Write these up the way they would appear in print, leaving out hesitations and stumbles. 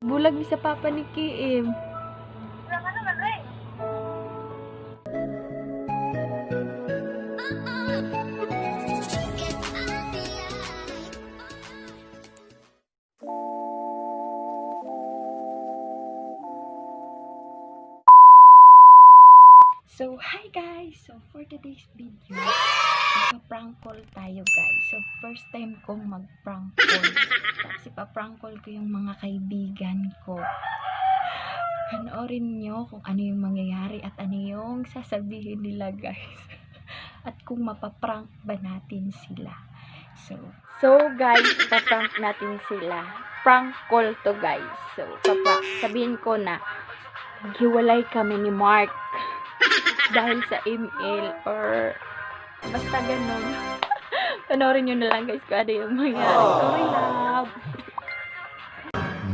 Bulag mi sa papa ni Kim. So, hi guys! So, for today's video, magpa-prank call tayo, guys. So, first time kong mag-prank call. Tapos, ipa-prank call ko yung mga kaibigan ko. Panoorin nyo kung ano yung mangyayari at ano yung sasabihin nila, guys. At kung mapaprank ba natin sila. So guys, ipaprank natin sila. Prank call to, guys. So, sabihin ko na hiwalay kami ni Mark dahil sa email or basta ganun. Panoorin nyo na lang, guys, kung ano yung mangyari. Sorry, love.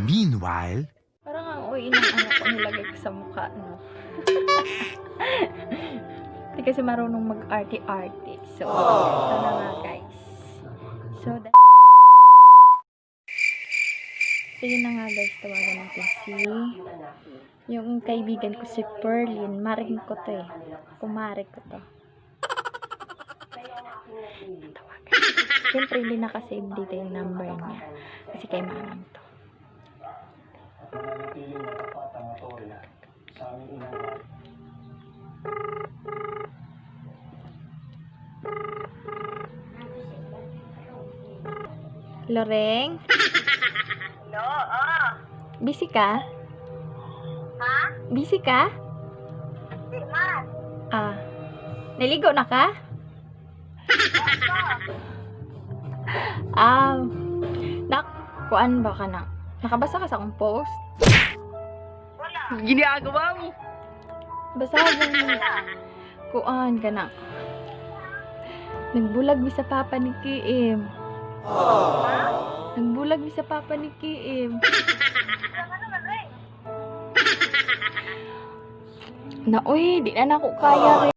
Meanwhile, Parang ang uwi ng ano ko nilagay ko sa mukha, no? Hindi kasi marunong mag-arte-arte. So, ito na nga, guys. So, so, yun na nga, guys. Tawagan natin si yung kaibigan ko, si Perlin. Maring ko to eh. Kumare ko to. Tawagan. Siyempre, hindi nakasave dito yung number niya. Kasi kay mamang to. Mananatiling matapat ang atol sa aming inang. Loreng? Hello, oh. Busy ka? Ha? Busy ka? Di man. Ah. Naligo na ka? Ah. Nak, kuan ba ka na? Nakabasa ka sa akong post? Wala. Ginagawa mo. Basahin mo. Kuan ka na. Nagbulag mi sa papa ni Kim. Nagbulag mi sa papa ni Kim. Wala naman, eh. Na, uy, di na nako kaya.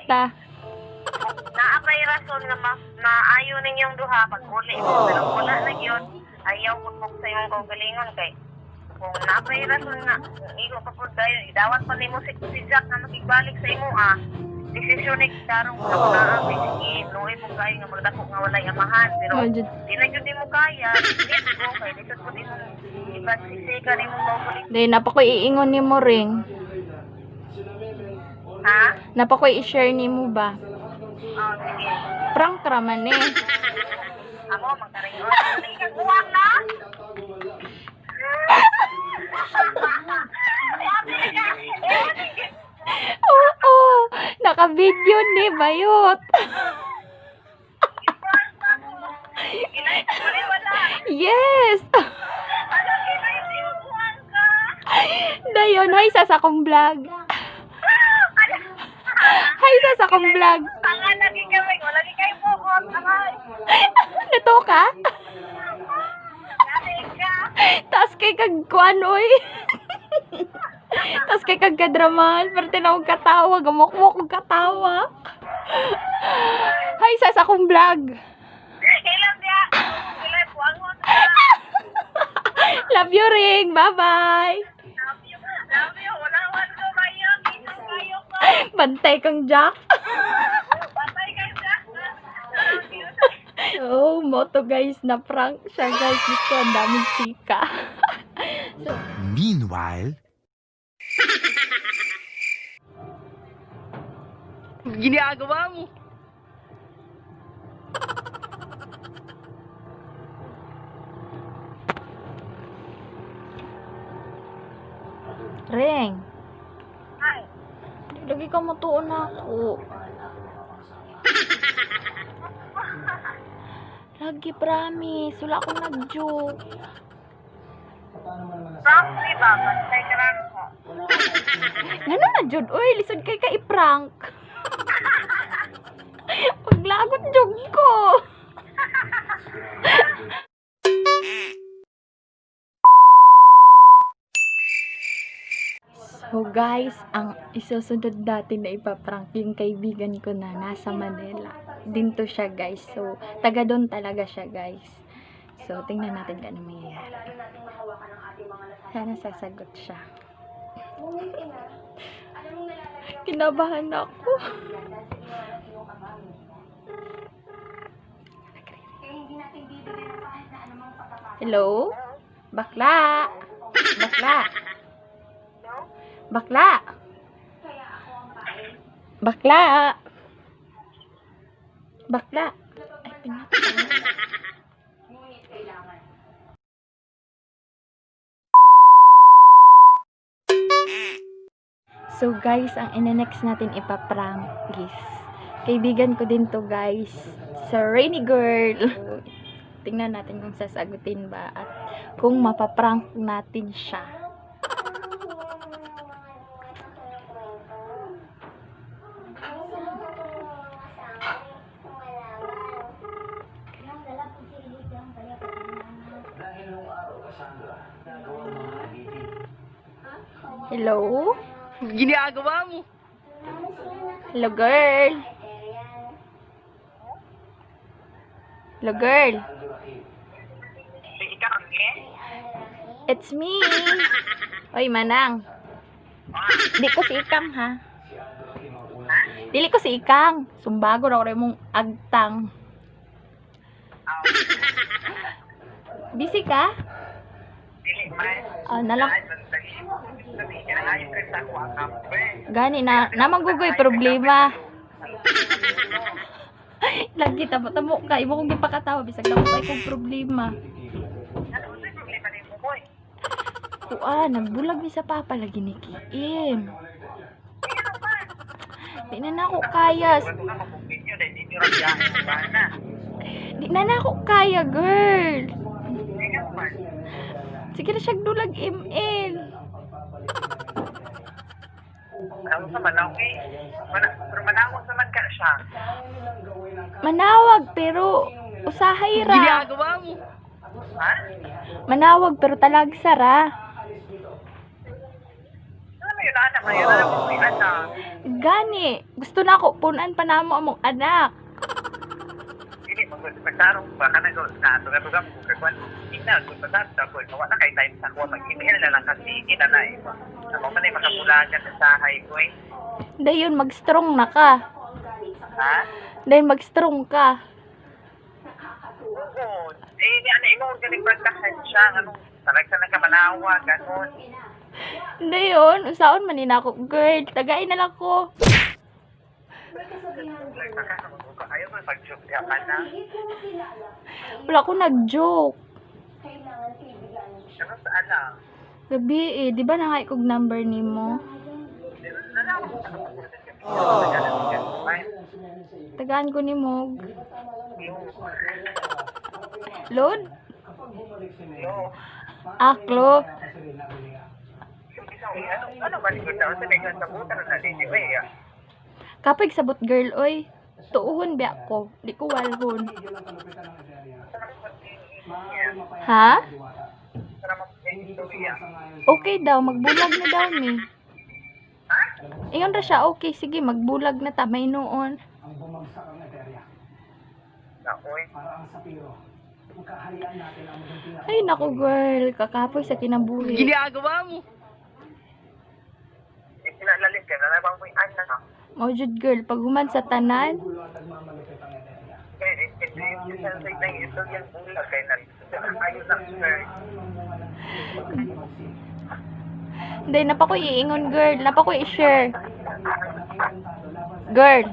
Ta. Naa pa'y rason nga maayo ninyong duha pag uli mo. Pero wala na yun. Ayaw ko po sa imong kaugalingon kay kung naa pa'y rason nga kung igo pa po dayon idawat pa nimo si Jack na makigbalik sa imo ah. Desisyon ni karong kung ako naa kay sige luoy po kayo nga magdako nga walay amahan pero Oh, jud. di na jud nimo kaya let go kay lisod pud imong ipagsisika nimong kaugalingon. Dahil napakoy iingon ni mo ring. Ha? Napakoy i-share ni mo ba? Oh, sige. Prank raman eh. Amo, magkaringon. Buwang na? Oo, naka-video ni Bayot. Yes. Dayon, hoy, isa sa akong vlog. sa akong vlog. Tanga lagi kami. Wala lagi kayo bukot. Aray. Nato ka? Lagi ka. Taas kay kag kuan oy. Taas kay kag kadramahan, pero tinawag katawa, gamukmok og katawa. Hi sa akong vlog. Ilang niya. Ilang buwangon. Love you ring. Bye-bye. Love you. Love you. Wala wan ko kayo. Kita kayo ko. Bantay kang Jack. Patay kayo siya. Love you. Oh, moto guys, na prank siya guys. Gusto ang daming chika. Meanwhile, Ginagawa mo. Ring, Ay. lagi ka matuon na ako. Lagi promise, wala akong nag-joke. Prank ni ba? Patay ka lang ko. Ngano na jud oy, lisod kay ka i-prank. Paglagot jud ko. So guys, ang isusunod natin na ipaprank yung kaibigan ko na nasa Manila. Dinto siya guys. So, taga doon talaga siya guys. So, tingnan natin kung ano mangyayari. Sana sasagot siya. Kinabahan ako. Hello? Bakla! Bakla! Bakla! Bakla! Bakla! Ay, pinatay. So guys, ang ine-next natin ipaprank is kaibigan ko din to guys, sa Rainy Girl. Tingnan natin kung sasagutin ba at kung mapaprank natin siya. Dahil nung araw, Cassandra, nagawa ang mga alipin. Hello? Ginagawa mo. Hello girl. Hello girl. Ikaw, eh? It's me. Oy, Manang. Di ko si Ikang ha. Dili ko si Ikang. Sumbago ra ko mong agtang. Busy ka? Dili man. Ah, nalang Ay, Ayos ka sa kuha ka. gani na namanggugoy problema. Lagi tamo tamo ka imo kong gipakatawa bisag dako kay kong problema. Ano sa problema ni mo, boy? Kuan, nagbulag mi sa papa lagi ni Kim. Di na nako kaya. Wala ka mabukid yun, dahil di nyo rin na. Di na nako kaya, girl. Ikaw man. Sige na siyang dulag ML. Ano sa manaw eh? Pero manawag naman ka siya. Manawag pero usahay ra. Ginagawa mo. Ha? Manawag pero talagsa ra. Ano yun, anak? Ayun, anak mo, anak. Gani, gusto na ako punan pa namo among anak. Dili, magtarong ba ka na tuga-tuga mo kung kwan. Ina, kung sa sa ko, wala kay time sa kuha, mag-email na lang kasi ina na eh. Ako man ay makapulagan sa sahay ko eh. Dayon mag-strong na ka. Ha? Dayon mag-strong ka. Oo. Eh, ni ano, imo galing pagkahan siya. Anong, talaga na ka manawa, ganun. Dayon, usaon man ni nako, girl. Tagain na lang ko. Like, ayaw mo pag-joke ka na. Wala ko nag-joke. Ano sa anak? Gabi eh, di ba nangay kog number nimo? Nalawa ko sa kapatid. Tagaan ko nimo. Load? Aklo. Ano, ano ba likod na? Sa may kasabutan na din, eh. Kapig sabot girl oy. Tuuhon ba ako? Di ko walhon. Ha? Okay daw, magbulag na daw mi. Ingon ra siya, okay, sige, magbulag na ta, may noon. Ay, naku girl, kakapoy sa kinabuhi. Ginagawa mo. Mao jud girl, pag human sa tanan, hindi, napa ko iingon girl, napa ko i-share. Girl,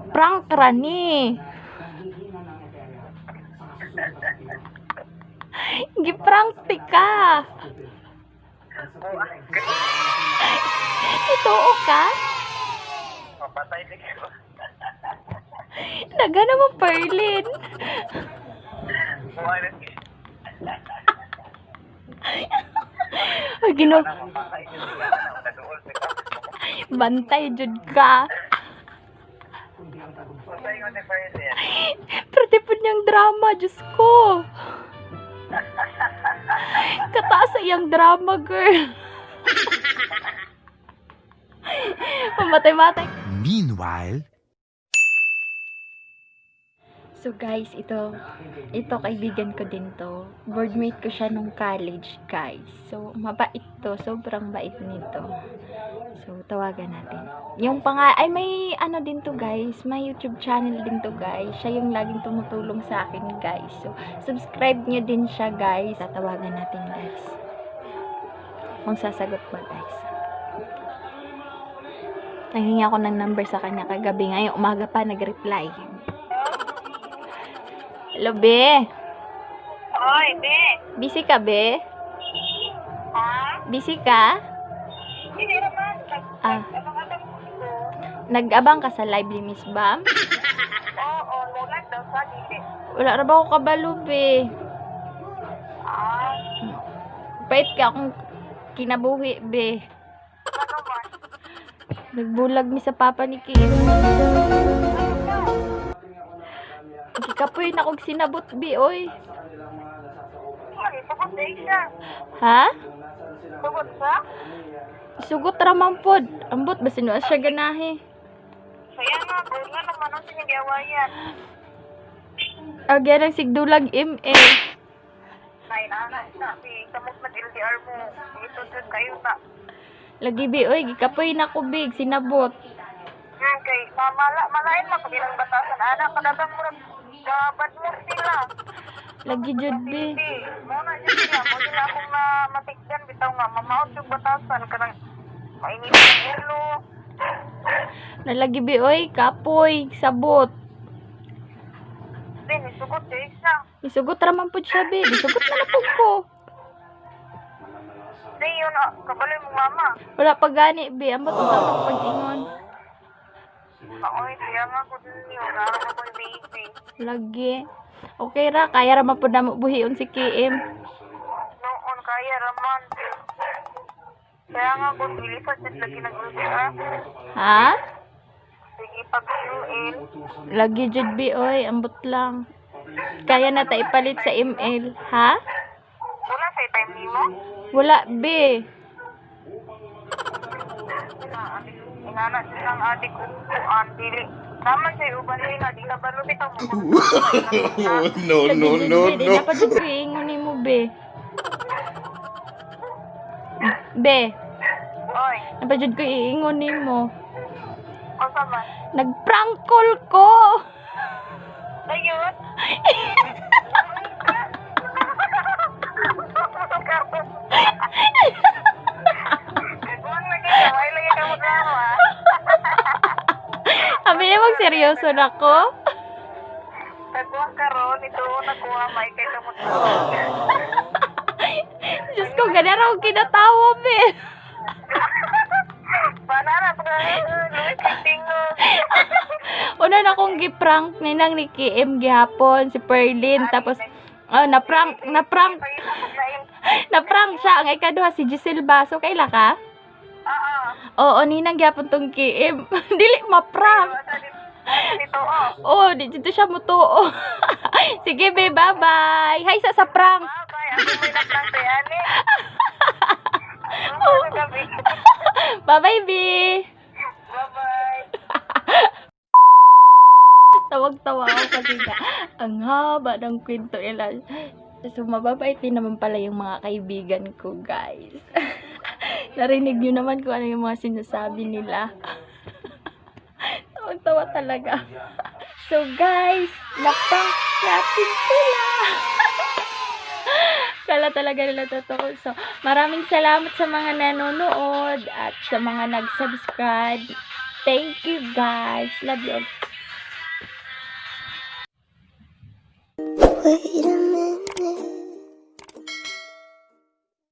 prank ra ni. Giprank ti ka. Totoo ka? Nagana mo, Perlin. Ay, gino. Bantay, jud ka. Pero tipo niyang drama, Diyos ko. Kataas sa iyang drama, girl. Mamatay-matay. Meanwhile, So guys, ito kaibigan ko din to. Boardmate ko siya nung college, guys. So, mabait to. Sobrang bait nito. So, tawagan natin. Yung panga, ay may ano din to guys. May YouTube channel din to guys. Siya yung laging tumutulong sa akin guys. So, subscribe niyo din siya guys. Tatawagan natin guys. Kung sasagot ba guys. Nanghingi ako ng number sa kanya kagabi. Ngayong umaga pa nag-reply. Hello, be. Oy, be. Busy ka, be? Ha? Busy ka? Hindi naman. Ah. Nag-abang ko. Nag-abang ka sa live ni Miss Bam? Oo, mulat daw sa dili. Wala ra ba ako kabalo, be? Ah, Pait ka akong kinabuhi, be. ano man? Nagbulag mi sa papa ni Kim. Gikapoy na kog sinabot, be, oy. Ay, tugod na siya. Ha? Tugod sa? Sugot ra man pod. Ambot ba sinuas siya ganahi? Kaya nga, girl nga naman ang sinigawayan. Agyan ang sigdulag MA. Nay, nana, na, si kamot mag-LDR mo. Ito dyan kayo na. Lagi, be, oy. Gikapoy na ko, be. Sinabot. Kay, mamala, malain mo pag ilang batasan. Anak, kadabang mo, gabad mo sila. Lagi jud, be. Hindi, muna dyan sila. Mo sila akong na matikdan. Bitaw nga, mamaot yung batasan. Kanang mainit ang ulo. Nalagi, be, oy. Kapoy. Sabot. Hindi, nisugot eh siya. Isugot ra man pud siya, be. Isugot na na pud ko. Hindi, yun, ah, kabaloy mo mama. Wala pa gani, be. Ambot ang tamang pag-ingon. Oy, siya nga ko ninyo. Naro ko yung baby. Lagi. Okay ra, kaya ra man pud namo buhion si KM. Noon, kaya raman. Kaya nga kung bilisan siya lagi nag-LDR. Ha? Sige, pag-QL. Lagi jud be, oy, ambot lang. Kaya na ta ipalit sa ML, ha? Wala sa time nimo? Wala, be. Inana siya ng adik upuan. Dili. Naman siya uban nila. Di ka balo bitaw mo. no, Lagi no, jud, no, be. Di no. na pa jud ko iingon nimo, be. Be, Oy, napa jud ko iingon nimo. unsa man? Nag-prank call ko. Ayun. Kagwang lagi ka, why lagi ka magdrama? Sabi niya magseryoso na ko. Kagwang karon ito nakuha may kay ka magdrama. Diyos ko, ganyan ako kinatawa, be. Banana pa Luis tingog. Una na akong giprank ni nang ni KM gihapon si Perlin tapos oh, na-prank na-prank na-prank siya ang ikaduha si Giselle Baso kaila ka? Oo. Oo, ninang gyapon tong KM. Dili ma-prank. Dito, oh. Oh, di dito siya mutuo. Sige, be, bye-bye. Hi sa prank. Bye-bye. Ako may na-prank kay Ani. Ano gabi? Bye-bye, be. Bye-bye. Tawag-tawa ako kasi nga, ang haba ng kwento nila. So, mababait din naman pala yung mga kaibigan ko, guys. Narinig nyo naman kung ano yung mga sinasabi nila. Tawag-tawa talaga. So, guys, naprank natin sila. Kala talaga nila totoo. So, maraming salamat sa mga nanonood at sa mga nag-subscribe. Thank you, guys. Love you all. Wait a